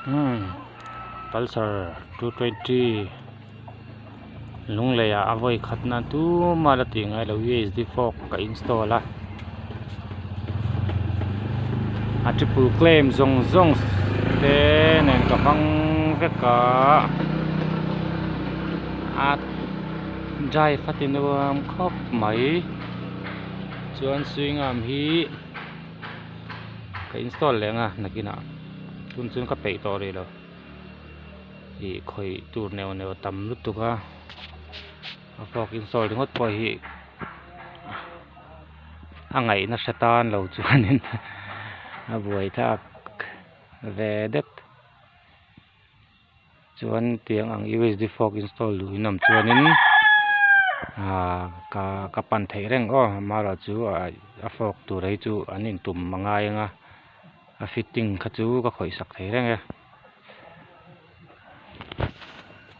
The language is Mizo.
Umm pulsar 220 lunglei ah a vawi khat nan tumah la tih ngai lo usd fork ka install a a triple claim zawng zawng te nen ka hmang vek a a drive a ti nuam khawp mai chuan swing arm hi. Ka install leh ang a nakinah tun chuan ka peih tawh rih lo ih khawih tur neuh neuh a tam lutuk a a fork install ringawt pawh hi a ngaihna hre tan lo chuanin a buai thlak ve det chuan tiang ang usd fork install duh in awm chuanin ahh ka ka pan theih reng aw amaherawhchu a fork tur hi chu an intum a ngai ang a a fitting kha chu ka khawih sak thei reng e.